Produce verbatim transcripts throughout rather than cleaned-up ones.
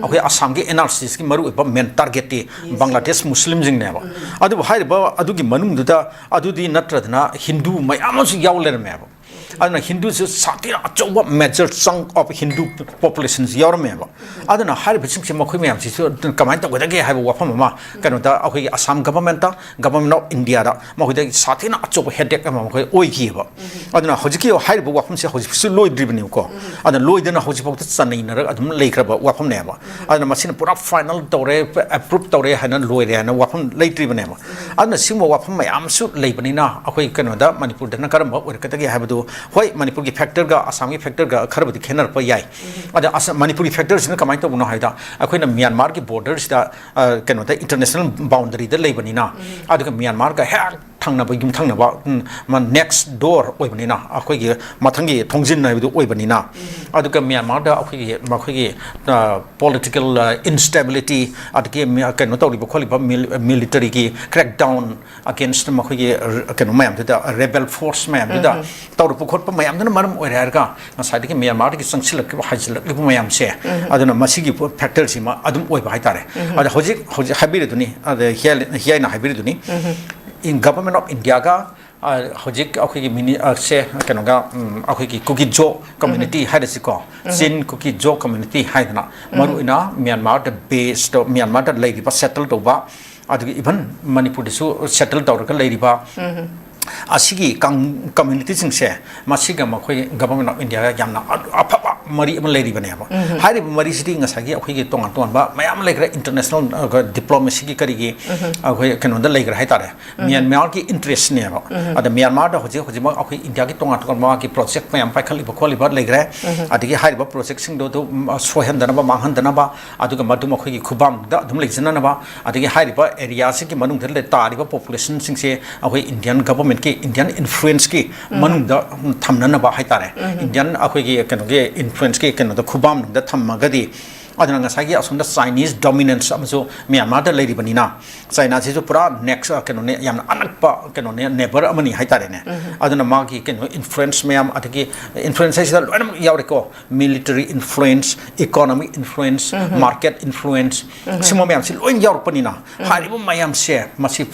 ꯑꯩꯈꯣꯏ ꯑꯁꯥꯝꯒꯤ and R ꯁꯤꯁꯀꯤ ꯃꯔꯨꯑꯣꯏꯕ ꯃꯦꯟ ꯇꯥꯔꯒꯦꯠꯇꯤ ꯕꯪꯒ꯭ꯂꯥꯗꯦꯁ ꯃꯨꯁꯂꯤꯝꯁꯤꯡꯅꯦꯕ꯫ ꯑꯗꯨꯕꯨ ꯍꯥꯏꯔꯤꯕ ꯑꯗꯨꯒꯤ ꯃꯅꯨꯡꯗꯨꯗ ꯑꯗꯨꯗꯤ ꯅꯠꯇ꯭ꯔꯗꯅ ꯍꯤꯟꯗꯨ ꯃꯌꯥꯝ ꯑꯃꯁꯨ ꯌꯥꯎ ꯂꯩꯔꯝꯃꯦꯕ꯫ ꯑꯗꯨꯅ ꯍꯤꯟꯗꯨꯁꯨ ꯁꯥꯊꯤꯅ ꯑꯆꯧꯕ major chunk of Hindu populationꯁꯤ ꯌꯥꯎꯔꯝꯃꯦꯕ꯫ ꯑꯗꯨꯅ ꯍꯥꯏꯔꯤꯕꯁꯤꯡꯁꯦ ꯃꯈꯣꯏ ꯃꯌꯥꯝꯁꯤꯁꯨ ꯀꯃꯥꯏꯅ ꯇꯧꯒꯗꯒꯦ ꯍꯥꯏꯕ ꯋꯥꯐꯝ ꯑꯃ ꯀꯩꯅꯣꯗ ꯑꯩꯈꯣꯏꯒꯤ ꯑꯁꯥꯝ governmentꯇ, Government of Indiaꯗ ꯃꯈꯣꯏꯗ ꯁꯥꯊꯤꯅ ꯑꯆꯧꯕ headache ꯑꯃ ꯃꯈꯣꯏ ꯑꯣꯏꯈꯤꯑꯕ꯫ ꯑꯗꯨꯅ ꯍꯧꯖꯤꯛꯀꯤ ꯍꯥꯏꯔꯤꯕ ꯋꯥꯐꯝꯁꯦ ꯍꯧꯖꯤꯛꯁꯨ ꯂꯣꯏꯗ꯭ꯔꯤꯕꯅꯦꯕꯀꯣ꯫ ꯑꯗꯨꯅ ꯂꯣꯏꯗꯅ ꯍꯧꯖꯤꯛꯐꯥꯎꯗ ꯆꯅꯩꯅꯔꯒ ꯑꯗꯨꯝ ꯂꯩꯈ꯭ꯔꯕ ꯋꯥꯐꯝꯅꯦꯕ꯫ ꯑꯗꯨꯅ ꯃꯁꯤꯅ ꯄꯨꯔꯥ final ꯇꯧꯔꯦ, approve ꯇꯧꯔꯦ ꯍꯥꯏꯅ ꯂꯣꯏꯔꯦ ꯍꯥꯏꯅ ꯋꯥꯐꯝ ꯂꯩꯇ꯭ꯔꯤꯕꯅꯦꯕ꯫ ꯑꯗꯨꯅ ꯁꯤꯒꯨꯝꯕ ꯋꯥꯐꯝ ꯃꯌꯥꯝꯁꯨ ꯂꯩꯕꯅꯤꯅ ꯑꯩꯈꯣꯏ ꯀꯩꯅꯣꯗ ꯃꯅꯤꯄꯨꯔꯗꯅ ꯀꯔꯝꯕ ꯑꯣꯏꯔꯛꯀꯗꯒꯦ ꯍꯥꯏꯕꯗꯨ, ꯍꯣꯏ, ꯃꯅꯤꯄꯨꯔꯒꯤ factorꯒ ꯑꯁꯥꯝꯒꯤ factorꯒ ꯈꯔꯕꯨꯗꯤ ꯈꯦꯠꯅꯔꯛꯄ ꯌꯥꯏ꯫ ꯑꯗ ꯑꯁ-, ꯃꯅꯤꯄꯨꯔꯒꯤ factorꯁꯤꯅ ꯀꯃꯥꯏꯅ ꯇꯧꯕꯅꯣ ꯍꯥꯏꯗ, ꯑꯩꯈꯣꯏꯅ ꯃ꯭ꯌꯥꯟꯃꯥꯔꯒꯤ borderꯁꯤꯗ, ꯑ, ꯀꯩꯅꯣꯗ international boundaryꯗ ꯂꯩꯕꯅꯤꯅ, ꯑꯗꯨꯒ ꯃ꯭ꯌꯥꯟꯃꯥꯔꯒ ꯍꯦꯛ ꯊꯪꯅꯕ, ꯌꯨꯝꯊꯪꯅꯕ, ꯎꯝ, ꯃ-, next door ꯑꯣꯏꯕꯅꯤꯅ, ꯑꯩꯈꯣꯏꯒꯤ ꯃꯊꯪꯒꯤ ꯊꯣꯡꯖꯤꯟ ꯍꯥꯏꯕꯗꯨ ꯑꯣꯏꯕꯅꯤꯅ, ꯑꯗꯨꯒ ꯃ꯭ꯌꯥꯟꯃꯥꯔꯗ ꯑꯩꯈꯣꯏꯒꯤ, ꯃꯈꯣꯏꯒꯤ, ꯑ, political, ꯑ, instability, ꯑꯗꯒꯤ ꯃꯤ-, ꯀꯩꯅꯣ ꯇꯧꯔꯤꯕ ꯈꯣꯠꯂꯤꯕ mil-, militaryꯒꯤ crackdown against ꯃꯈꯣꯏꯒꯤ ꯔ-, ꯀꯩꯅꯣ ꯃꯌꯥꯝꯗꯨꯗ, rebel force ꯃꯌꯥꯝꯗꯨꯗ ꯇꯧꯔꯛꯄ ꯈꯣꯠꯄ ꯃꯌꯥꯝꯗꯨꯅ ꯃꯔꯝ ꯑꯣꯏꯔꯦ ꯍꯥꯏꯔꯒ, ꯉꯁꯥꯏꯗꯒꯤ ꯃ꯭ꯌꯥꯟꯃꯥꯔꯗꯒꯤ ꯆꯪꯁꯤꯜꯂꯛꯂꯤꯕ, ꯍꯥꯏꯖꯤꯜꯂꯛꯂꯤꯕ ꯃꯌꯥꯝꯁꯦ, ꯑꯗꯨꯅ ꯃꯁꯤꯒꯤ factorꯁꯤꯃ ꯑꯗꯨꯝ ꯑꯣꯏꯕ ꯍꯥꯏꯇꯥꯔꯦ꯫ ꯑꯗ ꯍꯧꯖꯤꯛ, ꯍꯧꯖꯤꯛ ꯍꯥꯏꯕꯤꯔꯤꯗꯨꯅꯤ, ꯑꯗ ꯍꯤꯌꯥꯏ-, ꯍꯤꯌꯥꯏꯅ ꯍꯥꯏꯕꯤꯔꯤꯗꯨꯅꯤ, in Government of Indiaꯒ, ꯑ, ꯍꯧꯖꯤꯛ ꯑꯩꯈꯣꯏꯒꯤ ꯃꯤꯅꯤ-, ꯑ, ꯁꯦ, ꯀꯩꯅꯣꯒ, ꯎꯝ, ꯑꯩꯈꯣꯏꯒꯤ ꯀꯨꯀꯤ ꯖꯣ community ꯍꯥꯏꯔꯁꯤꯀꯣ, ꯆꯤꯟ ꯀꯨꯀꯤ ꯖꯣ community ꯍꯥꯏꯗꯅ, ꯃꯔꯨꯑꯣꯏꯅ ꯃ꯭ꯌꯥꯟꯃꯥꯔꯗ based, ꯃ꯭ꯌꯥꯟꯃꯥꯔꯗ ꯂꯩꯔꯤꯕ, settle ꯇꯧꯕ, ꯑꯗꯨꯒ even ꯃꯅꯤꯄꯨꯔꯗꯁꯨ settle ꯇꯧꯔꯒ ꯂꯩꯔꯤꯕ ꯑꯁꯤꯒꯤ ꯀꯥꯡ-, communityꯁꯤꯡꯁꯦ, ꯃꯁꯤꯒ ꯃꯈꯣꯏ Government of Indiaꯒ ꯌꯥꯝꯅ ꯑ-, ꯑꯐꯕ ꯃꯔꯤ ꯑꯃ ꯂꯩꯔꯤꯕꯅꯦꯕ꯫ ꯍꯥꯏꯔꯤꯕ ꯃꯔꯤꯁꯤꯗꯤ ꯉꯁꯥꯏꯒꯤ ꯑꯩꯈꯣꯏꯒꯤ ꯇꯣꯉꯥꯟ ꯇꯣꯉꯥꯟꯕ ꯃꯌꯥꯝ ꯂꯩꯈ꯭ꯔꯦ, international, ꯑ, diplomacyꯒꯤ ꯀꯔꯤꯒꯤ, ꯑꯩꯈꯣꯏ ꯀꯩꯅꯣꯗ ꯂꯩꯈ꯭ꯔꯦ ꯍꯥꯏꯇꯥꯔꯦ꯫ ꯃ꯭ꯌꯥꯟꯃꯥꯔꯒꯤ interestꯅꯦꯕ꯫ ꯑꯗ ꯃ꯭ꯌꯥꯟꯃꯥꯔꯗ ꯍꯧꯖꯤꯛ, ꯍꯧꯖꯤꯛꯃꯛ ꯑꯩꯈꯣꯏ ꯏꯟꯗꯤꯌꯥꯒꯤ ꯇꯣꯉꯥꯟ ꯇꯣꯉꯥꯟꯕ ꯃꯥꯒꯤ project ꯃꯌꯥꯝ ꯄꯥꯏꯈꯠꯂꯤꯕ ꯈꯣꯠꯂꯤꯕ ꯂꯩꯈ꯭ꯔꯦ꯫ ꯑꯗꯒꯤ ꯍꯥꯏꯔꯤꯕ projectꯁꯤꯡꯗꯣ ꯑꯗꯨ, ꯎꯝ, ꯁꯣꯏꯍꯟꯗꯅꯕ, ꯃꯥꯡꯍꯟꯗꯅꯕ, ꯑꯗꯨꯒ ꯃꯗꯨ ꯃꯈꯣꯏꯒꯤ ꯈꯨꯕꯥꯡꯗ ꯑꯗꯨꯝ ꯂꯩꯖꯅꯅꯕ, ꯑꯗꯒꯤ ꯍꯥꯏꯔꯤꯕ areaꯁꯤꯒꯤ ꯃꯅꯨꯡꯗ ꯂꯩ-, ꯇꯥꯔꯤꯕ populationꯁꯤꯡꯁꯦ ꯑꯩꯈꯣꯏ Indian governmentꯀꯤ, Indian influenceꯀꯤ ꯃꯅꯨꯡꯗ, ꯎꯝ, ꯊꯝꯅꯅꯕ ꯍꯥꯏꯇꯥꯔꯦ꯫ Indian ꯑꯩꯈꯣꯏꯒꯤ ꯀꯩꯅꯣꯒꯤ influenceꯀꯤ ꯀꯩꯅꯣꯗ ꯈꯨꯕꯥꯝꯗ ꯊꯝꯃꯒꯗꯤ ꯑꯗꯨꯅ ꯉꯁꯥꯏꯒꯤ ꯑꯁꯣꯝꯗ Chinese dominance ꯑꯃꯁꯨ ꯃ꯭ꯌꯥꯟꯃꯥꯔꯗ ꯂꯩꯔꯤꯕꯅꯤꯅ, ꯆꯥꯏꯅꯥꯁꯤꯁꯨ ꯄꯨꯔꯥ next, ꯑ, ꯀꯩꯅꯣꯅꯦ, ꯌꯥꯝꯅ ꯑꯅꯛꯄ ꯀꯩꯅꯣꯅꯦ, neighbour ꯑꯃꯅꯤ ꯍꯥꯏꯇꯥꯔꯦꯅꯦ꯫ ꯑꯗꯨꯅ ꯃꯥꯒꯤ ꯀꯩꯅꯣ influence ꯃꯌꯥꯝ, ꯑꯗꯒꯤ influence ꯍꯥꯏꯁꯤꯗ ꯂꯣꯏꯅꯃꯛ ꯌꯥꯎꯔꯦꯀꯣ, military influence, economic influence, market influence, ꯁꯤꯒꯨꯝꯕ ꯃꯌꯥꯝꯁꯤ ꯂꯣꯏ ꯌꯥꯎꯔꯛꯄꯅꯤꯅ, ꯍꯥꯏꯔꯤꯕ ꯃꯌꯥꯝꯁꯦ ꯃꯁꯤ,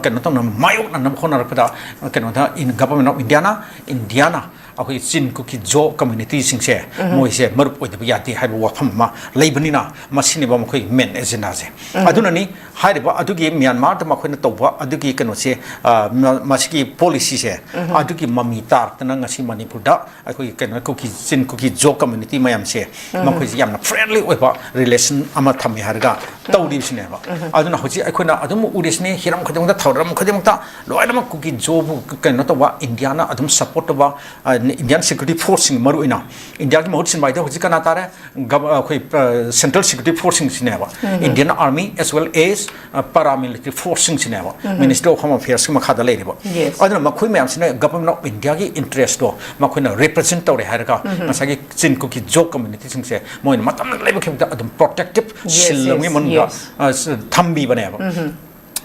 ꯀꯩꯅꯣ ꯇꯧꯅꯕ, ꯃꯥꯌꯣꯛꯅꯅꯕ ꯍꯣꯠꯅꯔꯛꯄꯗ, ꯀꯩꯅꯣꯗ, in, Government of Indiaꯅ, ꯏꯟꯗꯤꯌꯥꯅ ꯑꯩꯈꯣꯏꯒꯤ ꯆꯤꯟ ꯀꯨꯀꯤ ꯖꯣ communityꯁꯤꯡꯁꯦ ꯃꯣꯏꯁꯦ ꯃꯔꯨꯞ ꯑꯣꯏꯗꯕ ꯌꯥꯗꯦ ꯍꯥꯏꯕ ꯋꯥꯐꯝ ꯑꯃ ꯂꯩꯕꯅꯤꯅ, ꯃꯁꯤꯅꯦꯕ ꯃꯈꯣꯏꯒꯤ main agendaꯁꯦ꯫ ꯑꯗꯨꯅꯅꯤ ꯍꯥꯏꯔꯤꯕ ꯑꯗꯨꯒꯤ ꯃ꯭ꯌꯥꯟꯃꯥꯔꯗ ꯃꯈꯣꯏꯅ ꯇꯧꯕ ꯑꯗꯨꯒꯤ ꯀꯩꯅꯣꯁꯦ, ꯑ, ꯃ-, ꯃꯁꯤꯒꯤ policyꯁꯦ ꯑꯗꯨꯒꯤ ꯃꯃꯤ ꯇꯥꯔꯛꯇꯅ ꯉꯁꯤ ꯃꯅꯤꯄꯨꯔꯗ ꯑꯩꯈꯣꯏꯒꯤ ꯀꯩꯅꯣ ꯀꯨꯀꯤ, ꯆꯤꯟ ꯀꯨꯀꯤ ꯖꯣ community ꯃꯌꯥꯝꯁꯦ ꯃꯈꯣꯏꯁꯦ ꯌꯥꯝꯅ friendly ꯑꯣꯏꯕ relation ꯑꯃ ꯊꯝꯃꯤ ꯍꯥꯏꯔꯒ ꯇꯧꯔꯤꯕꯁꯤꯅꯦꯕ꯫ ꯑꯗꯨꯅ ꯍꯧꯖꯤꯛ ꯑꯩꯈꯣꯏꯅ ꯑꯗꯨꯝ ꯎꯔꯤꯁꯤꯅꯤ, ꯍꯤꯔꯝ ꯈꯨꯗꯤꯡꯃꯛꯇ, ꯊꯧꯔꯝ ꯈꯨꯗꯤꯡꯃꯛꯇ ꯂꯣꯏꯅꯃꯛ ꯀꯨꯀꯤ ꯖꯣꯕꯨ ꯀꯩꯅꯣ ꯇꯧꯕ, ꯏꯟꯗꯤꯌꯥꯅ ꯑꯗꯨꯝ support ꯇꯧꯕ, ꯑ, Indian security forceꯁꯤꯡ ꯃꯔꯨ ꯑꯣꯏꯅ ꯏꯟꯗꯤꯌꯥꯒꯤ ꯃꯍꯨꯠ ꯁꯤꯟꯕ ꯍꯥꯏꯗꯤ ꯍꯧꯖꯤꯛ ꯀꯅꯥ ꯇꯥꯔꯦ? ꯒꯕ-, ꯑꯩꯈꯣꯏ, ꯑ, central security forceꯁꯤꯡꯁꯤꯅꯦꯕ, Indian Army as well as, ꯑ, paramilitary forceꯁꯤꯡꯁꯤꯅꯦꯕ, Ministry of Home Affairsꯀꯤ ꯃꯈꯥꯗ ꯂꯩꯔꯤꯕ꯫ Yes. ꯑꯗꯨꯅ ꯃꯈꯣꯏ ꯃꯌꯥꯝꯁꯤꯅ Government of Indiaꯒꯤ interestꯇꯣ ꯃꯈꯣꯏꯅ represent ꯇꯧꯔꯦ ꯍꯥꯏꯔꯒ ꯉꯁꯥꯏꯒꯤ ꯆꯤꯟ ꯀꯨꯀꯤ ꯖꯣ communityꯁꯤꯡꯁꯦ ꯃꯣꯏꯅ ꯃꯇꯝ ꯂꯩꯕ ꯈꯤꯇꯪꯗ ꯑꯗꯨꯝ protective Yes, shield ꯑꯃꯒꯤ yes, ꯃꯅꯨꯡꯗ, yes. ꯑ, ꯁ-, ꯊꯝꯕꯤꯕꯅꯦꯕ꯫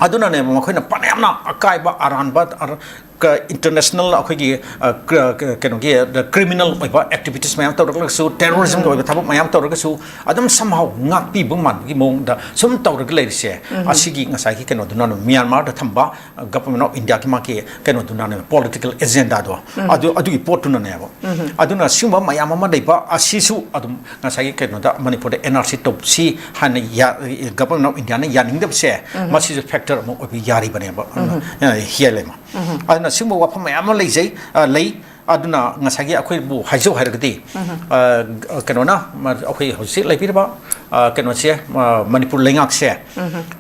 ꯑꯗꯨꯅꯅꯦꯕ ꯃꯈꯣꯏꯅ ꯐꯅꯌꯥꯝꯅ ꯑꯀꯥꯏꯕ ꯑꯔꯥꯟꯕ ꯑꯔ-, ꯀ-, international ꯑꯩꯈꯣꯏꯒꯤ, ꯑ, ꯀ-, ꯀ-, ꯀꯩꯅꯣꯒꯤ, ꯑ, criminal ꯑꯣꯏꯕ activities ꯃꯌꯥꯝ ꯇꯧꯔꯛꯂꯒꯁꯨ, terrorismꯒꯤ ꯑꯣꯏꯕ ꯊꯕꯛ ꯃꯌꯥꯝ ꯇꯧꯔꯒꯁꯨ, ꯑꯗꯨꯝ somehow ꯉꯥꯛꯄꯤꯕ ꯃꯥꯟꯕꯒꯤ ꯃꯑꯣꯡꯗ ꯁꯨꯝ ꯇꯧꯔꯒ ꯂꯩꯔꯤꯁꯦ, ꯑꯁꯤꯒꯤ ꯉꯁꯥꯏꯒꯤ ꯀꯩꯅꯣꯗꯨꯅ ꯃ꯭ꯌꯥꯟꯃꯥꯔꯗ ꯊꯝꯕ, ꯑ, Government of Indiaꯒꯤ ꯃꯥꯒꯤ ꯀꯩꯅꯣꯗꯨꯅ, political agendaꯗꯣ, ꯑꯗꯨ, ꯑꯗꯨꯒꯤ ꯄꯣꯠꯇꯨꯅꯅꯦꯕ꯫ ꯑꯗꯨꯅ ꯁꯤꯒꯨꯝꯕ ꯃꯌꯥꯝ ꯑꯃ ꯂꯩꯕ ꯑꯁꯤꯁꯨ ꯑꯗꯨꯝ ꯉꯁꯥꯏꯒꯤ ꯀꯩꯅꯣꯗ ꯃꯅꯤꯄꯨꯔꯗ NRC ꯇꯧꯁꯤ ꯍꯥꯏꯅ ꯌꯥ-, Government of Indiaꯅ ꯌꯥꯅꯤꯡꯗꯕꯁꯦ, ꯃꯁꯤꯁꯨ factor ꯑꯃ ꯑꯣꯏꯕ ꯌꯥꯔꯤꯕꯅꯦꯕ, ꯑ, ꯍꯤꯌꯥꯏ ꯂꯩꯃ꯫ ꯑꯗꯨꯅ ꯁꯤꯒꯨꯝꯕ ꯋꯥꯐꯝ ꯃꯌꯥꯝ ꯑꯃ ꯂꯩꯖꯩ, ꯑ, ꯂꯩ꯫ ꯑꯗꯨꯅ ꯉꯁꯥꯏꯒꯤ ꯑꯩꯈꯣꯏꯕꯨ ꯍꯥꯏꯖꯧ ꯍꯥꯏꯔꯒꯗꯤ, ꯑ, ꯀꯩꯅꯣꯅ, ꯃ-, ꯑꯩꯈꯣꯏ ꯍꯧꯖꯤꯛ ꯂꯩꯕꯤꯔꯤꯕ, ꯑ, ꯀꯩꯅꯣꯁꯦ, ꯑ, ꯃꯅꯤꯄꯨꯔ ꯂꯩꯉꯥꯛꯁꯦ,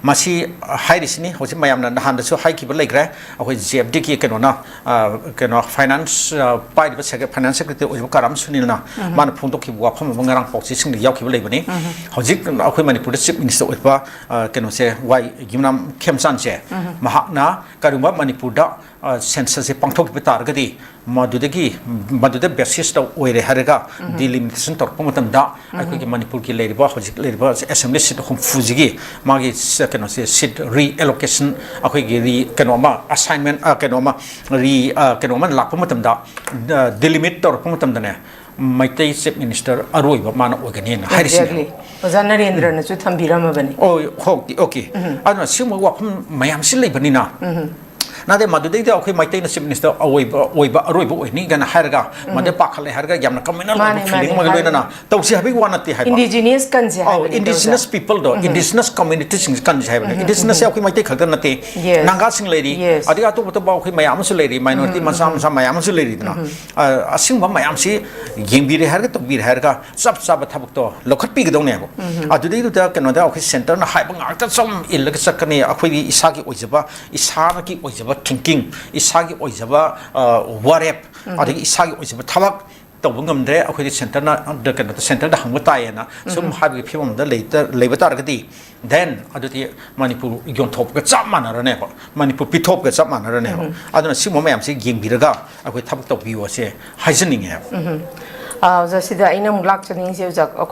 ꯃꯁꯤ ꯍꯥꯏꯔꯤꯁꯤꯅꯤ, ꯍꯧꯖꯤꯛ ꯃꯌꯥꯝꯅ ꯅꯍꯥꯟꯗꯁꯨ ꯍꯥꯏꯈꯤꯕ ꯂꯩꯈ꯭ꯔꯦ, ꯑꯩꯈꯣꯏ JFDꯒꯤ ꯀꯩꯅꯣꯅ, ꯑ, ꯀꯩꯅꯣ, finance, ꯑ, ꯄꯥꯏꯔꯤꯕ secre-, finance secretary ꯑꯣꯏꯔꯤꯕ ꯀꯔꯥꯝ ꯁꯨꯅꯤꯜꯅ ꯃꯥꯅ ꯐꯣꯡꯗꯣꯛꯈꯤꯕ ꯋꯥꯐꯝ ꯑꯃ ꯉꯔꯥꯡ ꯄꯥꯎꯆꯦꯁꯤꯡꯗ ꯌꯥꯎꯈꯤꯕ ꯂꯩꯕꯅꯤ꯫ ꯍꯧꯖꯤꯛ ꯑꯩꯈꯣꯏ ꯃꯅꯤꯄꯨꯔꯗ chief minister ꯑꯣꯏꯕ, ꯑ, ꯀꯩꯅꯣꯁꯦ, ꯋꯥꯏ ꯌꯨꯝꯅꯥꯝ ꯈꯦꯝꯆꯥꯟꯁꯦ, ꯃꯍꯥꯛꯅ ꯀꯔꯤꯒꯨꯝꯕ ꯃꯅꯤꯄꯨꯔꯗ ꯁꯦꯟꯁꯁꯁꯦ ꯄꯥꯡꯊꯣꯛꯈꯤꯕ ꯇꯥꯔꯒꯗꯤ, ꯃꯗꯨꯗꯒꯤ, ꯃꯗꯨꯗ ꯕꯦꯁꯤꯁꯇ ꯑꯣꯏꯔꯦ ꯍꯥꯏꯔꯒ ꯗꯤꯂꯤꯃꯤꯇꯦꯁꯟ ꯇꯧꯔꯛꯄ ꯃꯇꯝꯗ, ꯑꯩꯈꯣꯏꯒꯤ ꯃꯅꯤꯄꯨꯔꯒꯤ ꯂꯩꯔꯤꯕ, ꯍꯧꯖꯤꯛ ꯂꯩꯔꯤꯕ ꯑꯦꯁꯦꯝꯕ꯭ꯂꯤ ꯁꯤꯠ ꯍꯨꯝꯐꯨꯁꯤꯒꯤ ꯃꯥꯒꯤ ꯁ-, ꯀꯩꯅꯣꯁꯦ, ꯁꯤꯠ ꯔꯤ ꯑꯦꯂꯣꯀꯦꯁꯟ, ꯑꯩꯈꯣꯏꯒꯤ ꯔꯤ-, ꯀꯩꯅꯣ ꯑꯃ, ꯑꯁꯥꯏꯟꯃꯦꯟ, ꯑ, ꯀꯩꯅꯣ ꯑꯃ, ꯔꯤ-, ꯑ, ꯀꯩꯅꯣ ꯑꯃ ꯂꯥꯛꯄ ꯃꯇꯝꯗ, ꯗꯤꯂꯤꯃꯤꯠ ꯇꯧꯔꯛꯄ ꯃꯇꯝꯗꯅꯦ, ꯃꯩꯇꯩ ꯆꯤꯐ ꯃꯤꯅꯤꯁꯇꯔ ꯑꯔꯣꯏꯕ ꯃꯥꯅ ꯑꯣꯏꯒꯅꯤꯅ ꯍꯥꯏꯔꯤꯁꯤꯅꯦ꯫ ꯑꯣꯖꯥ ꯅꯔꯦꯟꯗ꯭ꯔꯅꯁꯨ ꯊꯝꯕꯤꯔꯝꯃꯕꯅꯤ꯫ ꯑꯣ, ꯍꯣꯏ, ꯑꯣꯀꯦ꯫ ꯑꯗꯨꯅ ꯁꯤꯒꯨꯝꯕ ꯋꯥꯐꯝ ꯃꯌꯥꯝꯁꯤ ꯂꯩꯕꯅꯤꯅ, ꯅꯠꯇꯦ, ꯃꯗꯨꯗꯩꯗ ꯑꯩꯈꯣꯏ ꯃꯩꯇꯩꯅ ꯆꯤꯐ ꯃꯤꯅꯤꯁꯇꯔ ꯑꯣꯏꯕ, ꯑꯣꯏꯕ ꯑꯔꯣꯏꯕ ꯑꯣꯏꯅꯤ ꯀꯥꯏꯅ ꯍꯥꯏꯔꯒ, ꯃꯗꯨ ꯄꯥꯈꯠꯂꯦ ꯍꯥꯏꯔꯒ ꯌꯥꯝꯅ ꯀꯃ꯭ꯌꯨꯅꯦꯜ ꯑꯣꯏꯕ ꯃꯥꯅꯦ, ꯐꯤꯂꯤꯡ ꯃꯥꯅꯦ, ꯑꯃꯒ ꯍꯥꯏ- ꯂꯣꯏꯅꯅ ꯇꯧꯁꯤ ꯍꯥꯏꯕꯒꯤ ꯋꯥ ꯅꯠꯇꯦ ꯍꯥꯏꯕ꯫ ꯏꯟꯗꯤꯖꯤꯅꯤꯌꯁ ꯀꯟꯁꯦ ꯑꯧ, ꯍꯥꯏꯕꯅꯤꯗ, ꯏꯟꯗꯤꯖꯤꯅꯁ ꯑꯣꯖꯥ꯫ ꯄꯤꯄꯜꯗꯣ, ꯏꯟꯗꯤꯖꯤꯅꯁ ꯀꯝꯃ꯭ꯌꯨꯅꯤꯇꯤꯁꯤꯡꯁꯦ ꯀꯟꯁꯦ ꯍꯥꯏꯕꯅꯤ꯫ ꯏꯟꯗꯤꯖꯤꯅꯁꯁꯦ ꯑꯩꯈꯣꯏ ꯃꯩꯇꯩ ꯈꯛꯇ ꯅꯠꯇꯦ, Yes. ꯅꯥꯒꯥꯁꯤꯡ ꯂꯩꯔꯤ, Yes. ꯑꯗꯒꯤ ꯑꯇꯣꯞ ꯑꯇꯣꯞꯄ ꯑꯩꯈꯣꯏ ꯃꯌꯥꯝ ꯑꯃꯁꯨ ꯂꯩꯔꯤ, ꯃꯥꯏꯅꯣꯔꯤꯇꯤ ꯃꯆꯥ ꯃꯆꯥ ꯃꯌꯥꯝ ꯑꯃꯁꯨ ꯂꯩꯔꯤꯗꯅ꯫ ꯑ, ꯑꯁꯤꯒꯨꯝꯕ ꯃꯌꯥꯝꯁꯤ ꯌꯦꯡꯕꯤꯔꯦ ꯍꯥꯏꯔꯒ, ꯇꯧꯕꯤꯔꯦ ꯍꯥꯏꯔꯒ, ꯆꯞ ꯆꯥꯕ ꯊꯕꯛꯇꯣ ꯂꯧꯈꯠꯄꯤꯒꯗꯧꯅꯦꯕ꯫ ꯑꯗꯨꯗꯩꯗꯨꯗ ꯀꯩꯅꯣꯗ ꯑꯩꯈꯣꯏ ꯁꯦꯟꯇꯔꯅ ꯍꯥꯏꯕ ꯉꯥꯛꯇ ꯁꯨꯝ ꯏꯜꯂꯒ ꯆꯠꯀꯅꯤ꯫ ꯑꯩꯈꯣꯏꯒꯤ ꯏꯁꯥꯒꯤ ꯑꯣꯏꯖꯕ, ꯏꯁꯥꯒꯤ ꯑꯣꯏꯖꯕ ꯊꯤꯡꯀꯤꯡ, ꯏꯁꯥꯒꯤ ꯑꯣꯏꯖꯕ, ꯑ, ꯋꯥꯔꯦꯞ, ꯑꯗꯒꯤ ꯏꯁꯥꯒꯤ ꯑꯣꯏꯖꯕ ꯊꯕꯛ ꯇꯧꯕ ꯉꯝꯗ꯭ꯔꯦ, ꯑꯩꯈꯣꯏꯗꯤ ꯁꯦꯟꯇꯔꯅ, ꯀꯩꯅꯣꯗ, ꯁꯦꯟꯇꯔꯗ ꯍꯪꯕ ꯇꯥꯏꯌꯦꯅ ꯁꯨꯝ ꯍꯥꯏꯕꯒꯤ ꯐꯤꯕꯝ ꯑꯃꯗ ꯂꯩꯇ-, ꯂꯩꯕ ꯇꯥꯔꯒꯗꯤ, then ꯑꯗꯨꯗꯤ ꯃꯅꯤꯄꯨꯔ ꯌꯣꯟꯊꯣꯛꯄꯒ ꯆꯞ ꯃꯥꯟꯅꯔꯅꯦꯕ, ꯃꯅꯤꯄꯨꯔ ꯄꯤꯊꯣꯛꯄꯒ ꯆꯞ ꯃꯥꯟꯅꯔꯅꯦꯕ꯫ ꯑꯗꯨꯅ ꯁꯤꯒꯨꯝꯕ ꯃꯌꯥꯝꯁꯦ ꯌꯦꯡꯕꯤꯔꯒ ꯑꯩꯈꯣꯏ ꯊꯕꯛ ꯇꯧꯕꯤꯌꯣ ꯁꯦ ꯍꯥꯏꯖꯅꯤꯡꯉꯦꯕ꯫ ꯑꯥ, ꯑꯣꯖꯥ, ꯁꯤꯗ ꯑꯩꯅ ꯑꯃꯨꯛ ꯂꯥꯛꯆꯅꯤꯡꯉꯤꯁꯦ, ꯑꯣꯖꯥ, ꯑꯩꯈꯣꯏ